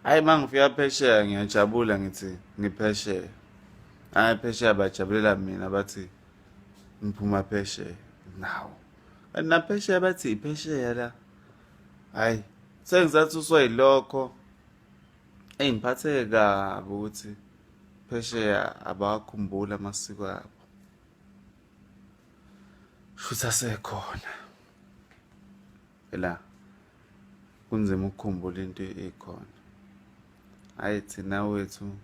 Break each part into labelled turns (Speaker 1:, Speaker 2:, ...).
Speaker 1: Hayi, uma ngifika phesheya ngiyajabula, ngithi ngiphesheya. Hhayi, phesheya bajabulela mina, bathi ngiphuma phesheya. Nawu, kanti naphesheya bathi iphesheya la. Hhayi, sengisathuswa yilokho. Eyi, ngiphatheke kabi ukuthi phesheya abawakhumbuli amasiko abo. Shuthi asekhona. Phela kunzima ukukhumbula into ikhona. Hhayi, thina wethu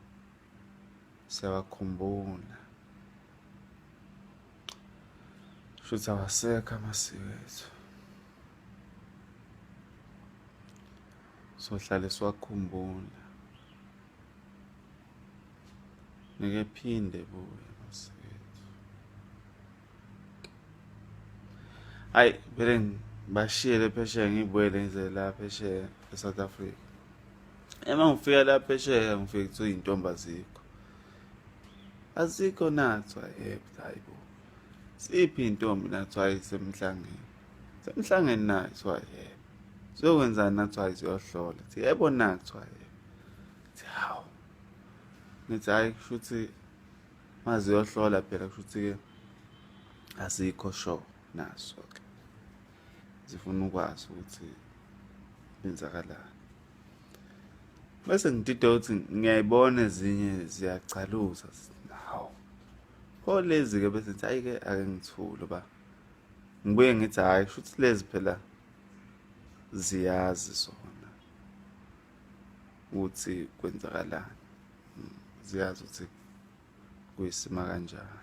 Speaker 1: siyawakhumbula. Shuthi awasekho amasiko ethu. Sohlale siwakhumbula. Ngeke phinde buye amasiko ethu. Hayi, vele ngibashiyele phesheya, ngibuyele ngize la phesheya e-South Africa. Ema ngifika la phesheya ngifike kuthiwa iy'ntombi azikho. Azikho na? Kuthiwa yebo. Hayi bo, siphi iy'ntombi na? Kuthiwa hayi, semhlangeni. Semhlangeni na? Kuthiwa yebo. Siyokwenzani na? Kuthiwa hayi, siyohlola. Thi yebo na? Kuthiwa yebo. Thi hawu, ngithi hhayi, kusho ukuthi maziyohlola phela, kusho ukuthi-ke asikho sure naso-ke, zifuna ukwazi ukuthi kwenzakalani. Bese ngidida ukuthi ngiyayibona ezinye ziyachaluza, hawu, pho lezi-ke. Bese ngithi hhayi-ke, ake ngithule ba ngibuye ngithi hhayi, kusho ukuthi lezi phela ziyazi zona ukuthi kwenzakalani, ziyazi ukuthi kuyisima kanjani.